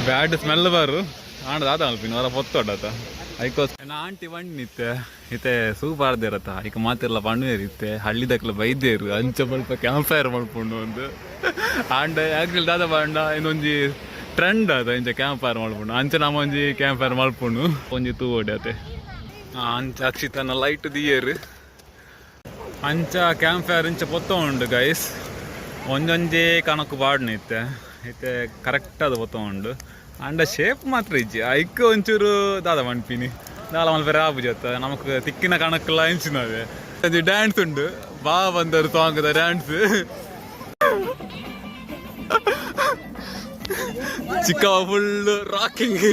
Bad smell ಬಾರು ಆಂಡ ದಾದ ಅಲ್ಪಿನ ಹೊರ ಪೊತ್ತೊಡತ ಐಕೋಸ್ ಆಂಟಿ ಇತ್ತೆ ಇತ್ತೆ ಸೂಪಾರ್ದಿರತ್ತ ಐಕ್ ಮಾತೆರ್ಲ ಪಣ್ಣುವೇರು ಇತ್ತೆ ಹಳ್ಳಿದಕ್ಲ ಬೈದೇರು ಅಂಚ ಮಲ್ಪ ಕ್ಯಾಂಪ್ ಫೈರ್ ಮಲ್ಪುಂಡು ಒಂದು ಆಂಡ ಆಕ್ಚುಲಿ ದಾದ ಪಂಡ ಇನ್ನೊಂಜಿ ಟ್ರೆಂಡ್ ಅದ ಇಂಚ ಕ್ಯಾಂಪ್ ಫೈರ್ ಮಲ್ಪುಂಡು ಅಂಚ ನಮ ಒಂಜಿ ಕ್ಯಾಂಪ್ ಫೈರ್ ಮಲ್ಪುಂಡು ಒಂಜಿ ತೂ ಓಡಿ ಅಂಚ ಅಕ್ಷಿತನ ಲೈಟ್ ದಿಯೇರು ಅಂಚ ಕ್ಯಾಂಪ್ ಫೈರ್ ಇಂಚ ಪೊತ್ತ ಉಂಡು ಗೈಸ್ ಒಂಜೊಂಜೇ ಕಣಕ್ಕು ಪಾಡ್ನ ಇತ್ತೆ ಇತ್ತೆ ಕರೆಕ್ಟ್ ಅದು ಪೊತ್ತ ಉಂಡು ಅಂಡ ಶೇಪ್ ಮಾತ್ರ ಇಜ್ಜಿ ಐಕ್ ಒಂಚೂರು ದಾದ ಮನ್ಪಿನಿ ದಾಲ ಮಲ್ಪೆರೆ ಆಪುಜಿ ಅತ್ತ ನಮಕ್ ತಿಕ್ಕಿನ ಕಣಕ್ಲ ಇಂಚಿನವೇ ಒಂಜಿ ಡ್ಯಾನ್ಸ್ ಉಂಡು ಬಾ ಬಂದರು ಸಾಂಗ್ the dance ಚಿಕ್ಕ ಫುಲ್ ರಾಕಿಂಗ್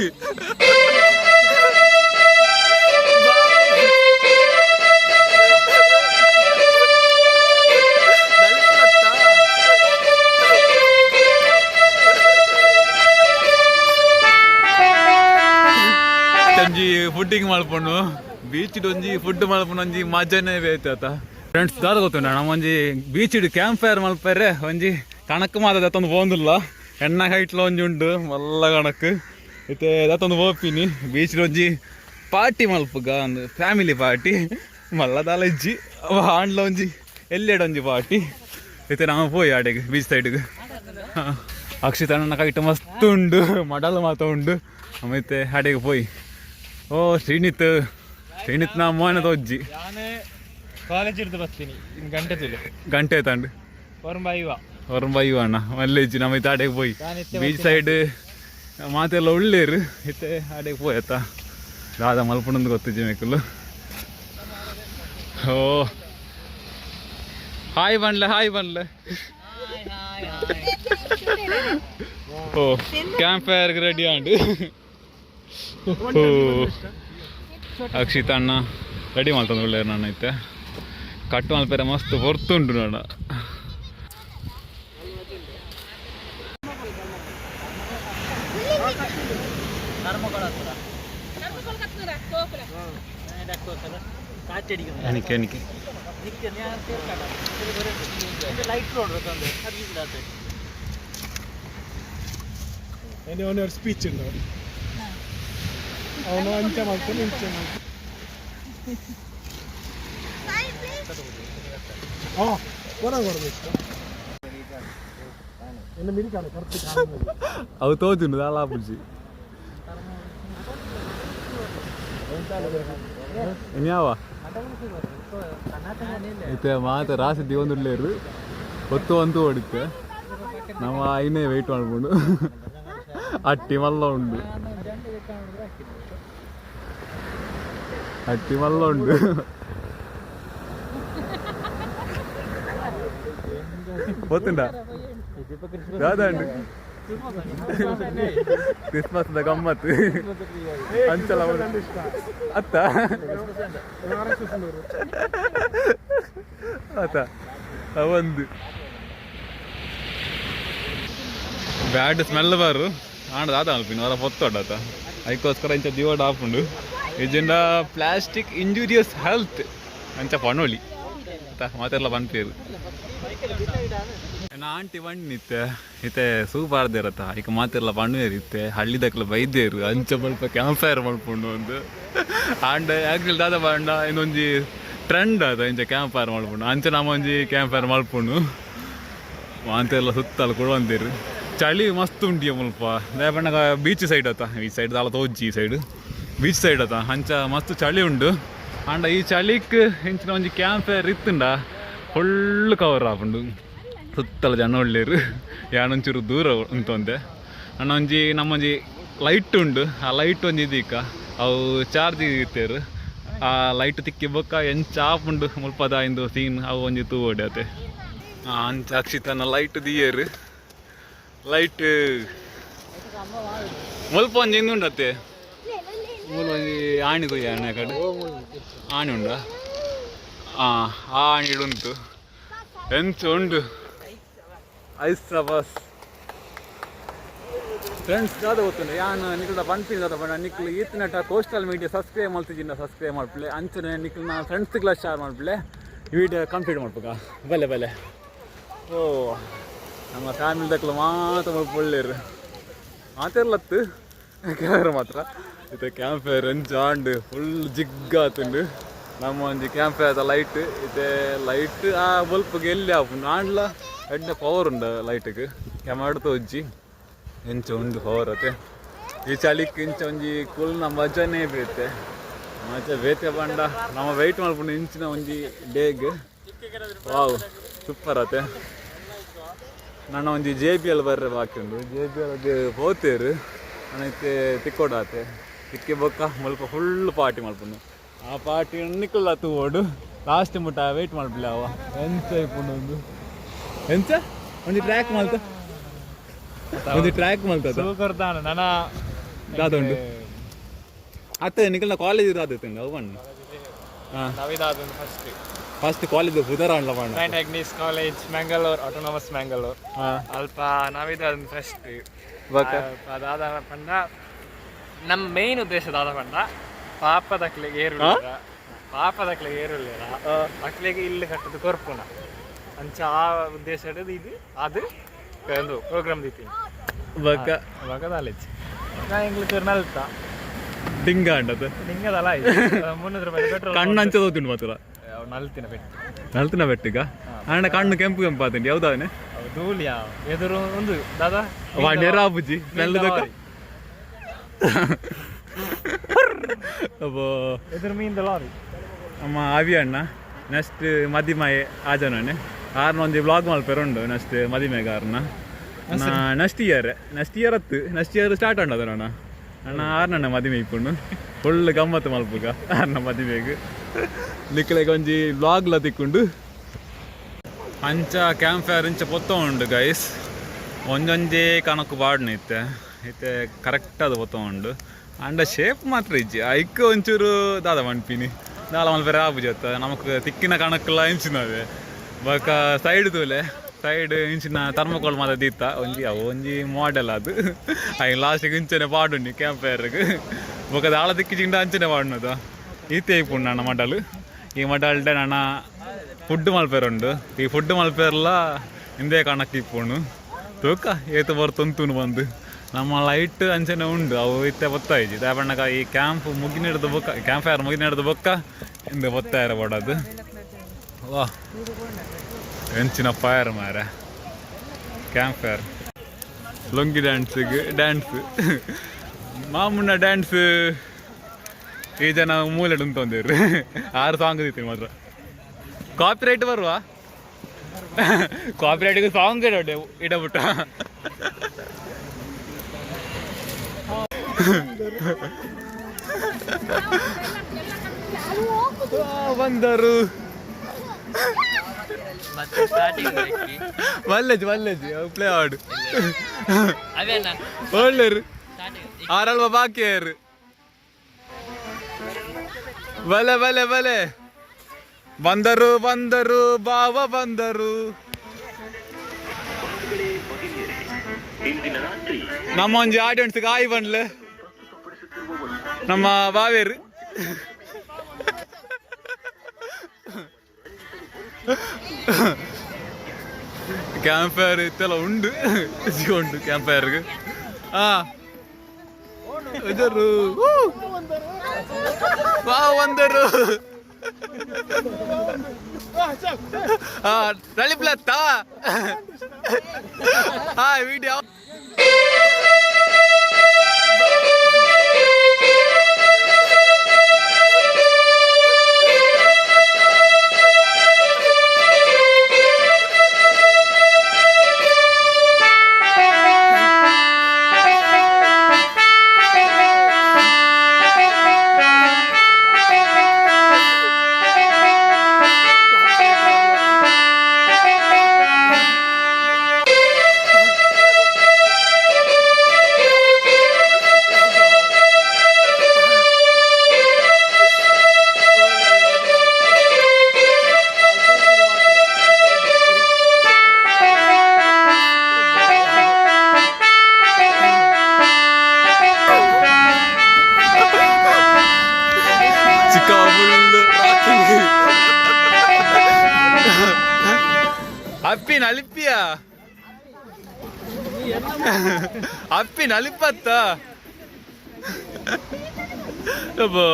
ಒಂಜಿ ಫುಡ್ಡಿಂಗ್ ಮಲ್ಪುಂಡು ಬೀಚ್ ಒಂಜಿ ಫುಡ್ ಮಲ್ಪುಂಡು ಒಂಜಿ ಮಜಾನೇ ಬೇತಾತ ಫ್ರೆಂಡ್ಸ್ ದಾದ ಗೊತ್ತುಂಡ ನಮ್ಮ ಒಂಜಿ ಬೀಚ್ ಕ್ಯಾಂಪ್ ಫೈರ್ ಮಲ್ಪೆರೆ ಒಂಜಿ ಕಣಕ್ ಮಾತ ದತ್ತೊಂದು ಪೋಂದುಲ್ಲ ಎಣ್ಣ ಹೈಟ್ಲ ಒಂಜಿ ಉಂಡು ಮಲ್ಲ ಕಣಕ್ ಇತ್ತೆ ದತ್ತೊಂದು ಪೋಪಿನಿ ಬೀಚ್ ಒಂಜಿ ಪಾರ್ಟಿ ಮಲ್ಪುಗ ಒಂದು ಫ್ಯಾಮಿಲಿ ಪಾರ್ಟಿ ಮಲ್ಲ ದಾಲ ಇಜ್ಜಿ ಆಂಡ್ಲ ಒಂಜಿ ಎಲ್ಲೆಡ್ ಒಂಜಿ ಪಾರ್ಟಿ ಇತ್ತೆ ನಾವು ಪೋಯಿ ಆಡೆಗ್ ಬೀಚ್ ಸೈಡ್ಗೆ ಅಕ್ಷಿತ್ ಅಣ್ಣನ ಕೈಟ್ ಮಸ್ತ್ ಉಂಡು ಮಡಲ್ ಮಾತ ಉಂಡು ಆಮೇಲೆ ಆಡೆಗೆ ಪೋಯಿ. ಓ ಶ್ರೀನಿತ್ ಶ್ರೀನಿತ್ ನಾ ಮೋನ ತೋಜ್ಜಿ. ನಾನು ಕಾಲೇಜ್ ಹಿಡ್ದು ಬರ್ತೀನಿ ಇನ್ನು ಗಂಟೆ ತುಲೆ. ಗಂಟೆ ತಾಂಡು. ಹೊರಂಬ ಇವ. ಹೊರಂಬ ಇವ ಅಣ್ಣ ಮಲ್ಲೇಜಿ ನಮ್ಮ ಇತ್ತೆ ಆಡೆಗೆ ಪೋಯಿ. ನಾನು ಬೀಚ್ ಸೈಡ್ ಮಾತೆಲ್ಲ ಉಳ್ಳೇರು ಇತ್ತೆ ಆಡೆಗೆ ಪೋಯ್ ಆತ ದಾದ ಮಲ್ಪುಂಡು ಗೊತ್ತಿಜ್ಜಿ ಮೇಕುಲು. ಓ ಹಾಯ್ ಬನ್ಲೆ ಹಾಯ್ ಬನ್ಲೆ. ಓ ಕ್ಯಾಂಪ್ ಫೈರ್ಗೆ ರೆಡಿ ಆಂಡು. ಓ ಅಕ್ಷಿತ್ ಅಣ್ಣ ರೆಡಿ ಮಾಡ್ತಂದು ಒಳ್ಳೆ ನನ್ನ ಇತ್ತೆ ಕಟ್ ಮಲ್ಪೆರೆ ಮಸ್ತ್ ಹೊರ್ತುಂಡು ನೋಡ. എനിക്ക് എനിക്ക് ಅವನ ಸ್ಪೀಚ್ ಉಂಡು ಅವನು ಅಂಚ ಮಾಡ್ತಾನೆ ಇಂಚ ಮಾಡ್ತಾನೆ. ಹಾಂ ಕೊಡಬೇಕು ಎನ್ನ ಮಿರಿಕಾಣ ಕರ್ತು. ಅವು ತೋಜುಂಡು ದಾಲ ಆಪುಜಿ ಇನ್ಯಾವ ಇತ್ತೆ ಮಾತ ರಾಸಿ ದಿವೊಂದುಲ್ಲೇರು ಒತ್ತು ಅಂತೂ ಓಡಿತ್ತೆ ನಮ್ಮ ಐನೇ ವೆಯ್ಟ್ ಮಾಡ್ಕೊಂಡು ಅಟ್ಟಿ ಮಲ್ಲ ಉಂಡು ಅಟ್ಟಿ ಮಲ್ಲ ಉಂಡು ಗೊತ್ತುಂಡ ದಾದಾಂಡು ಕ್ರಿಸ್ಮಸ್ the ಗಮ್ಮತ್ತು ಅಂಚಲ ಅತ್ತ ಆತ ಒಂದು ಬ್ಯಾಡ್ ಸ್ಮೆಲ್ ಬಾರು ಆಂಡ ದಾದ ಅಲ್ಪಿನ ಹೊರ ಪೊತ್ತೊಡತ ಐಕೋಸ್ಕರ ಇಂಚ ದಿವಡ್ ಆಪುಂಡು ಇಜ್ಜಿಂಡ ಪ್ಲಾಸ್ಟಿಕ್ ಇಂಜೂರಿಯಸ್ ಹೆಲ್ತ್ ಅಂಚ ಪಣೋಲಿ ಅತ್ತ ಮಾತೆಲ್ಲ ಪನ್ಪೇರು. ಎನ್ನ ಆಂಟಿ ಇತ್ತೆ ಇತ್ತೆ ಸೂಪಾರ್ದಿರತ್ತ ಐಕ್ ಮಾತೆರ್ಲ ಪಣ್ಣುವೇರು ಇತ್ತೆ ಹಳ್ಳಿದಕ್ಲ ಬೈದೇರು ಅಂಚ ಮಲ್ಪ ಕ್ಯಾಂಪ್ ಫೈರ್ ಮಲ್ಪುಂಡು ಒಂದು ಆಂಡ ಆಕ್ಚುಲಿ ದಾದ ಪಂಡ ಇನ್ನೊಂಜಿ ಟ್ರೆಂಡ್ ಅದ ಇಂಚ ಕ್ಯಾಂಪ್ ಫೈರ್ ಮಲ್ಪುಂಡು ಅಂಚ ನಮ ಒಂಜಿ ಕ್ಯಾಂಪ್ ಫೈರ್ ಮಲ್ಪುಂಡು ಮಾತೆಲ್ಲ ಸುತ್ತಲ ಕೊಡುವಂತೇರು ಚಳಿ ಮಸ್ತ್ ಉಂಟಿಯ ಮುಲ್ಪ ದಾಯೆ ಪನ್ನಗ ಬೀಚ್ ಸೈಡ್ ಅತ್ತ ಈ ಸೈಡ್ ದಾಲ ತೋಜ್ಜಿ ಈ ಸೈಡ್ ಬೀಚ್ ಸೈಡ್ ಅತ್ತ ಅಂಚ ಮಸ್ತ್ ಚಳಿ ಉಂಡು ಆಂಡ ಈ ಚಳಿಕ್ ಇಂಚಿನ ಒಂಜಿ ಕ್ಯಾಂಪ್ ಫೈರ್ ಇತ್ತುಂಡ ಫುಲ್ ಕವರ್ ಆಪುಂಡು ಸುತ್ತಲ ಜನ ಒಳ್ಳೇರು ಯಾನೊಂಚೂರು ದೂರ ಉಂತೊಂದೆ ಅಣ್ಣ ಒಂಜಿ ನಮ್ಮೊಂಜಿ ಲೈಟ್ ಉಂಡು ಆ ಲೈಟ್ ಒಂಜಿ ಇದೀಕ ಅವು ಚಾರ್ಜ್ ಇತ್ತೇರು ಆ ಲೈಟ್ ತಿಕ್ಕಿ ಬೊಕ್ಕ ಎಂಚ ಆಪುಂಡು ಮುಲ್ಪದ ಇಂದು ಸೀನ್ ಅವು ಒಂಜಿ ತೂವೊಡೆ ಅತೆ ಅಂಚ ಅಕ್ಷಿತನ ಲೈಟ್ ದಿಯೇರು ಲೈಟ್ ಮುಲ್ಪ ಒಂಜಿ ಇಂದು ಉಂಡತ್ತೆ ಮೂಲ ಒಂಜಿ ಆಣಿ ತೂಯ ಅಣ್ಣ ಕಡೆ ಆಣಿ ಉಂಡ ಆ ಆಣಿ ಉಂಟು ಎಂಚ ಉಂಡು ಐಸ್ ಬಸ್ ಫ್ರೆಂಡ್ಸ್ ದಾದ ಗೊತ್ತುಂಡು ಯಾನ್ ನಿಕಲ್ದ ಪನ್ಪಿನ ದಾದ ಪಂಡ ನಿಕ್ಲು ಈತ್ನಟ ಕೋಸ್ಟಲ್ ಮೀಡಿಯಾ ಸಬ್ಸ್ಕ್ರೈಬ್ ಮಲ್ತಿಜಿಂಡ ಸಬ್ಸ್ಕ್ರೈಬ್ ಮಲ್ಪುಲೆ ಅಂಚನೆ ನಿಕ್ಲ್ನ ಫ್ರೆಂಡ್ಸ್ಗ್ಲ ಶೇರ್ ಮಲ್ಪುಲೆ ವಿಡಿಯೋ ಕಂಪ್ಲೀಟ್ ಮಲ್ಪುಗ ಬಲೆ ಬಲೆ. ಓ. ನಮ್ಮ ಫ್ಯಾಮಿಲಿ ದಕ್ಲು ಮಾತ್ರ ಪೊಳ್ಳೇರು ಮಾತೆರ್ಲತ್ತು ಕೆಲವರು ಮಾತ್ರ. ಇತ್ತೆ ಕ್ಯಾಂಪ್ ಫೈರ್ ಎಂಚ ಆಂಡ್, ಫುಲ್ ಜಿಗ್ಗ ಆತುಂಡು. ನಮ್ಮ ಒಂಜಿ ಕ್ಯಾಂಪ್ ಫೈರ್ದ ಲೈಟ್ ಇತ್ತೆ. ಲೈಟ್ ಆ ಬೊಲ್ಪುಗೆ ಎಲ್ಲಿ ಆಪುಂಡು ಆಂಡ್ಲ ಎಡ್ಡೆ ಪವರ್ ಉಂಡು ಲೈಟ್ಗೆ. ಕ್ಯಾಮರಾ ತೋಜಿ ಎಂಚ ಉಂಡು ಪವರ್ ಅತ್ತೆ. ಈ ಚಳಿಕ್ ಇಂಚ ಒಂಜಿ ಕುಲ್ನ ಮಜನೇ ಬೇತೆ, ಮಜ ಬೇತೆ ಪಂಡ ನಮ್ಮ ವೆಯ್ಟ್ ಮಲ್ಪುಂಡು ಇಂಚಿನ ಒಂಜಿ ಡೇಗ್. ವಾವ್, ಸೂಪರ್ ಅತ್ತೆ. ನನ್ನ ಒಂಜಿ ಜೆ ಬಿ ಎಲ್ ಬರ್ರೆ ಬಾಕಿ ಉಂಡು. ಜೆ ಬಿ ಎಲ್ ಪೋತೇರು. ನಾನು ಇತ್ತೆ ತಿಕ್ಕೋಡಾತೆ. ತಿಕ್ಕಿ ಬೊಕ್ಕ ಮುಲ್ಪ ಫುಲ್ ಪಾರ್ಟಿ ಮಲ್ಪುಂಡು. ಆ ಪಾರ್ಟಿ ನಿಕ್ಕುಲ್ಲ ತೂವೋಡು. ಲಾಸ್ಟ್ ಮುಟ್ಟ ವೆಯ್ಟ್ ಮಲ್ಪಲೆ. ಅವ ಎಂಚ ಇಪ್ಪುಂಡು ಒಂದು ಎಂಚ ಒಂಜಿ ಟ್ರ್ಯಾಕ್ ಮಲ್ತ, ಒಂಜಿ ಟ್ರ್ಯಾಕ್ ಮಲ್ತದ. ಸೂಪರ್ ದಾನ ನನ್ನ. ದಾದ ಉಂಡು ಅತ್ತೆ? ನಿಕಲ್ನ ಕಾಲೇಜ್ ದಾದ ಅವು ಪಣ್ಣ. ಹಾಂ. ನವಿದಾದ ಫಸ್ಟ್. ಫಸ್ಟ್ ಕಾಲೇಜ್ ಪುದರ್ ಆಂಡ್ಲ ಪಣ್ಣ. Saint Agnes college, Mangalore, autonomous Mangalore. ಹಾಂ. ಅಲ್ಪ ನಾವಿದಾದ ಫಸ್ಟ್. ಬೊಕ್ಕ? ದಾದ ಪಂಡ ನಮ್ಮ ಮೇನ್ ಉದ್ದೇಶ ದಾದ ಪಂಡ ಪಾಪದಕ್ಲೆಗ್ ಏರುಳ್ಳೆರ, ಪಾಪದಕ್ಲೆಗ್ ಏರುಳ್ಳೆರ ಅಕ್ಲೆಗ್ ಇಲ್ಲಿ ಕಟ್ಟದು ಕೊರ್ಪುನ. ಅಂಚ ಆ ಉದ್ದೇಶ ಇದು ಅದು ಒಂದು ಪ್ರೋಗ್ರಾಮ್ ದೀತೀನಿ. ಬೊಕ್ಕ? ಅವಾಗ ಕಾಲೇಜ್ ನಾ ಎಂಗ್ಲಿಕ್ ನಲ್ತ. ಡಿಂಗ ಅಂಡದ. ನಿಂಗದಲ್ಲ, 300 ರೂಪಾಯಿ ಪೆಟ್ರೋಲ್. ಕಣ್ಣು ಅಂಚ ತೋತುಂಡು ಮಾತ್ರ. ನಲ್ತಿನ ಪೆಟ್ಟು. ನಲ್ತಿನ ಬೆಟ್ಟಿಗ ಅಣ್ಣ ಕಣ್ಣು ಕೆಂಪು ಕೆಂಪು ಆತುಂಡು, ಯಾವ್ದಾವನೆ? ಅವು ಧೂಳಿಯ ಎದುರು ಒಂದು ದಾದಾ. ನೇರಾಬುಜಿ ಮೆಲ್ಲದಕ್ಕ. ಅಬ್ಬೋ. ಎದುರು ಮೀನ್ದ ಲಾರಿ. ನಮ್ಮ ಅವಿ ಅಣ್ಣ ನೆಕ್ಸ್ಟ್ ಮದಿಮಾಯೆ ಆಜನನೆ. ಆರ್ನ ಒಂಜಿ ಬ್ಲಾಗ್ ಮಲ್ಪೆರ ಉಂಡು. ನೆಕ್ಸ್ಟ್ ಮದಿಮೆಗೆ ಆರ್ನ ನೆಕ್ಸ್ಟ್ ಇಯರ್, ನೆಕ್ಸ್ಟ್ ಇಯರ್ ಅತ್ತು, ನೆಕ್ಸ್ಟ್ ಇಯರ್ ಸ್ಟಾರ್ಟ್ ಉಂಡು ಅದನ್ನ ಅಣ್ಣ. ಆರ್ನಣ್ಣ ಮದಿಮೆ ಇಪ್ಪುಂಡು. ಫುಲ್ ಗಮ್ಮತ್ತು ಮಲ್ಪುಗ ಆರ್ನ ಮದಿಮೆಗ್. ನಿಕ್ಲೆಗ್ ಒಂಜಿ ಬ್ಲಾಗ್ಲ ತಿಕ್ಕುಂಡು. ಅಂಚ ಕ್ಯಾಂಪ್ ಫೈರ್ ಇಂಚ ಪೊತ್ತ ಉಂಡು ಗೈಸ್. ಒಂಜೊಂಜೇ ಕಣಕ್ಕು ಬಾಡ್ನ ಇತ್ತೆ ಇತ್ತೆ ಕರೆಕ್ಟ್ ಅದು ಪೊತ್ತ ಉಂಡು. ಅಂಡ ಶೇಪ್ ಮಾತ್ರ ಇಜ್ಜಿ. ಐಕ್ ಒಂಚೂರು ದಾದ ಮನ್ಪಿನಿ, ದಾಲ ಮಲ್ಪೆರೆ ಆಪುಜಿ ಅತ್ತ. ನಮಕ್ ತಿಕ್ಕಿನ ಕಣಕ್ಕೆಲ್ಲ ಇಂಚಿನವೇ. ಬೊಕ ಸೈಡ್ ತೂಲೆ, ಸೈಡ್ ಇಂಚಿನ ಥರ್ಮಕೋಲ್ ಮಾತ ದೀತ. ಒಂಜಿ ಅವು ಒಂಜಿ ಮಾಡೆಲ್ ಅದು. ಐನ್ ಲಾಸ್ಟಿಗೆ ಇಂಚನೆ ಪಾಡುಂಡಿ ಕ್ಯಾಂಪ್ ಫೈರ್ಗ್. ಬೊಕ ದಾಳ ತಿಕ್ಕಿಜಿಂಡ ಅಂಚನೆ ಪಾಡುನದು. ಈತೆ ಇಪ್ಪುಂಡು ನನ್ನ ಮಡಲ್. ಈ ಮಡಲ್ಡೆ ನನ್ನ ಫುಡ್ ಮಲ್ಪೆರೆ ಉಂಡು. ಈ ಫುಡ್ ಮಲ್ಪೆರ್ಲ ಇಂದೇ ಕಣಕ್ ಇಪ್ಪುಂಡು. ತೂಕ ಏತು ಬರ್ತುಂತುನು ಬಂದು. ನಮ್ಮ ಲೈಟ್ ಅಂಚನೆ ಉಂಡು. ಅವು ಇತ್ತೆ ಬೊತ್ತಾಯಿಜಿ ದಾಯೆ ಈ ಕ್ಯಾಂಪ್ ಮುಗಿನಿಡ್ದು ಬೊಕ್ಕ, ಕ್ಯಾಂಪ್ ಫೈರ್ ಮುಗಿನಿಡ್ದು ಬೊಕ್ಕ ಇಂದು ಬೊತ್ತಾಯರ ಬೋಡದು. ವಾ, ಎಂಚಿನ ಫೈರ್ ಮಾರೆ ಕ್ಯಾಂಪ್ ಫೈರ್. ಲುಂಗಿ ಡ್ಯಾನ್ಸಿಗೆ ಡ್ಯಾನ್ಸ್, ಮಾಮುಣ್ಣ ಡ್ಯಾನ್ಸ್. ಈ ಜನ ಮೂಲೆ ಉಂತೊಂದಿರು. ಆರು ಸಾಂಗ್ ದೀತೀನಿ ಮಾತ್ರ. ಕಾಪಿರೈಟ್ ಬರುವ, ಕಾಪಿರೈಟ್ಗೆ ಸಾಂಗ್ ಇಡಬಿಟ್ಟ. ಬಂದರು. ಮತ್ತೆ ಸ್ಟಾರ್ಟಿಂಗ್. ವಲ್ಲೆಜ್ ವಲ್ಲೆಜ್ ಪ್ಲೇ ಆಡು. ಅವೇನ? ಒಳ್ಳೆರು. ಸ್ಟಾರ್ಟಿಂಗ್. ಆರಲ್ವ ಬಾಕಿಯರು. ಬಲೆ ಬಲೆ ಬಲೆ, ಬಂದರು ಬಂದರು, ಬಾವ ಬಂದರು. ನಮ್ಮ ಒಂಜಿ ಆಡಿಯನ್ಸ್ ಕಾಯಿ ಬಂಡ್ಲೆ ನಮ್ಮ ಬಾವೇರು. ಕ್ಯಾಂಪ್ ಫೈರ್ ಇತ್ತೆಲ್ಲ ಉಂಡು, ಉಂಡು ಕ್ಯಾಂಪ್ ಫೈರ್ಗೆ. ಹಾ ಉಜರು ಬಾ ಬಂದರು. ಹಾ ನಳಿಪ್ಲತ್ತಾ. ಹಾ ವಿಡಿಯೋ. ಚಿಕ್ಕ ಫುಲ್ ರಾಕಿಂಗ್. ಅಪ್ಪಿನ ಅಲಿಪಿಯ. ಅಪ್ಪಿ ನಲಿಪತ್ತ. ಅಬ್ಬೋ.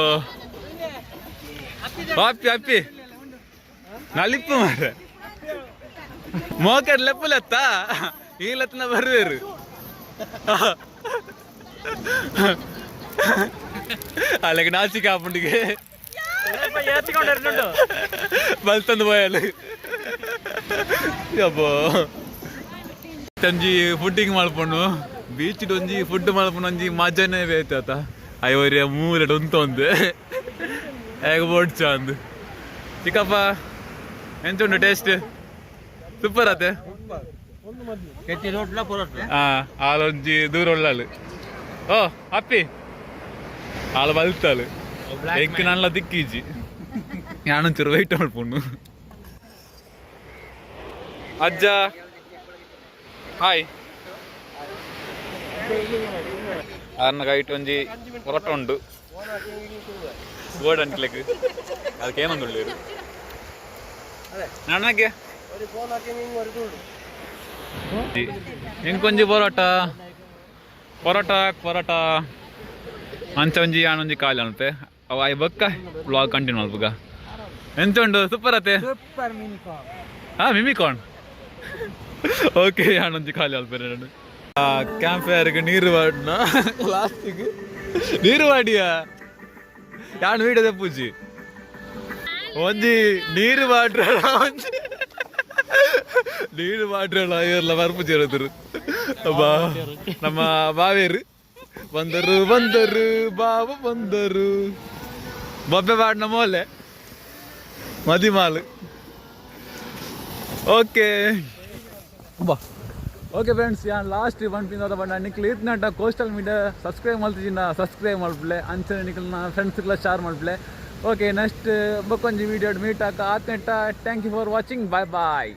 ಅಪ್ಪಿ ಅಪ್ಪಿ ನಲಿಪ್ಪು ಮಾರ. ಮೋಕರ್ ಲೆಪ್ಪುಲತ್ತ ಈ ಲತ್ನ ಬರುವೇರು. ಅಲ್ಲಿಗೆ ನಾಚಿಕೆ ಆಪುಂಡಿಗೆ ಬಲ್ತಂದು ಪೋಯಲು. ಅಬ್ಬೋ, ಒಂಜಿ ಫುಡ್ಡಿಂಗ್ ಮಲ್ಪುಂಡು, ಬೀಚ್ ಒಂಜಿ ಫುಡ್ ಮಲ್ಪುಂಡು, ಒಂಜಿ ಮಜಾನೇ ಬೇತಾತ. ಐವರಿಯ ಮೂಲೆಡ್ ಉಂತೊಂದು ಹೇಗೆ ಬೋಡ್ಚ ಅಂದು. ಚಿಕ್ಕಪ್ಪ, ಎಂತ ಉಂಟು? ಟೇಸ್ಟ್ ಸೂಪರ್ ಆತೆ. ಹಾ, ಆಲೊಂಜಿ ದೂರ ಉಳ್ಳಾಲು. ಓ ಅಪ್ಪಿ, ಆಳು ಬಲ್ತಾಳು. ಎಂಕ್ ನಲ್ಲ ದಿಕ್ಕೀಜಿ. ಯಾನೊಂಚೂರು ವೆಯ್ಟ್ ಮಲ್ಪುಂಡು. ಅಜ್ಜ, ಹಾಯ್. ಆರ್ನ ಕೈಟ್ ಒಂಜಿ ಪೊರೋಟ ಉಂಡು. ಬೋರ್ಡ್ ಅಂಟ್ಲೆಕ್ ಅದಕ್ಕೆ ಏನೊಂದು ಉಳ್ಳೇರು ನನಗೆ. ಇಂಕೊಂಜಿ ಪರೋಟ, ಪರೋಟ, ಪರೋಟ. ಅಂಚ ಒಂಜಿ ಯಾನೊಂಜಿ ಖಾಲಿ ಅನ್ಪೆ. ಅವ ಆಯ್ ಬೊಕ್ಕ ವ್ಲಾಗ್ ಕಂಟಿನ್ಯೂ ಮಲ್ಪುಗ. ಎಂತ ಉಂಡು? ಸೂಪರ್ ಆತೆ. ಹಾ, ಮಿಮಿಕಾನ್. ಓಕೆ, ಯಾನೊಂಜಿ ಖಾಲಿ ಅಲ್ಪೆ. ಕ್ಯಾಂಪ್ ಫೈರ್ಗೆ ನೀರು ವಾಡ್ನ, ಲಾಸ್ಟಿಗೆ ನೀರು ವಾಡಿಯಾ. ಯಾನು ವೀಡಿಯೋ ಪೂಜಿ. ಒಂಜಿ ನೀರು ವಾಡ್ರ, ಒಂಜಿ ನೀರು ವಾಡ್ರಲ್ಲ. ಇರ್ಲ ಬರ್ಪುಜಿ ಇರೋದ್ರು. ಬಾ, ನಮ್ಮ ಬಾವೇರು ಬಂದರು, ಬಂದರು, ಬಾಬು ಬಂದರು. ಬೊಬ್ಬೆ ಬಾಡ್ನ ಮೋಲೆ ಮದಿಮಾಲು. ಓಕೆ ಬಾ. ಓಕೆ ಫ್ರೆಂಡ್ಸ್, ಯಾನ್ ಲಾಸ್ಟ್ ಒನ್ ಪಿಂದ ಬಂಡ. ನಿಕ್ಲು ಇತ್ನಟ ಕೋಸ್ಟಲ್ ಮೀಡಿಯಾ ಸಬ್ಸ್ಕ್ರೈಬ್ ಮಲ್ತಿಜಿನ ಸಬ್ಸ್ಕ್ರೈಬ್ ಮಲ್ಪಲೆ. ಅಂಚನೆ ನಿಕ್ಲ್ನ ಫ್ರೆಂಡ್ಸ್ಗಳ ಶೇರ್ ಮಲ್ಪಲೆ. ಓಕೆ, ನೆಕ್ಸ್ಟ್ ಬೊಕ್ಕೊಂಜಿ ವೀಡಿಯೋ ಮೀಟ್ ಆಕ. ಆತ್ನೆಟ್ಟ thank you for watching, bye bye.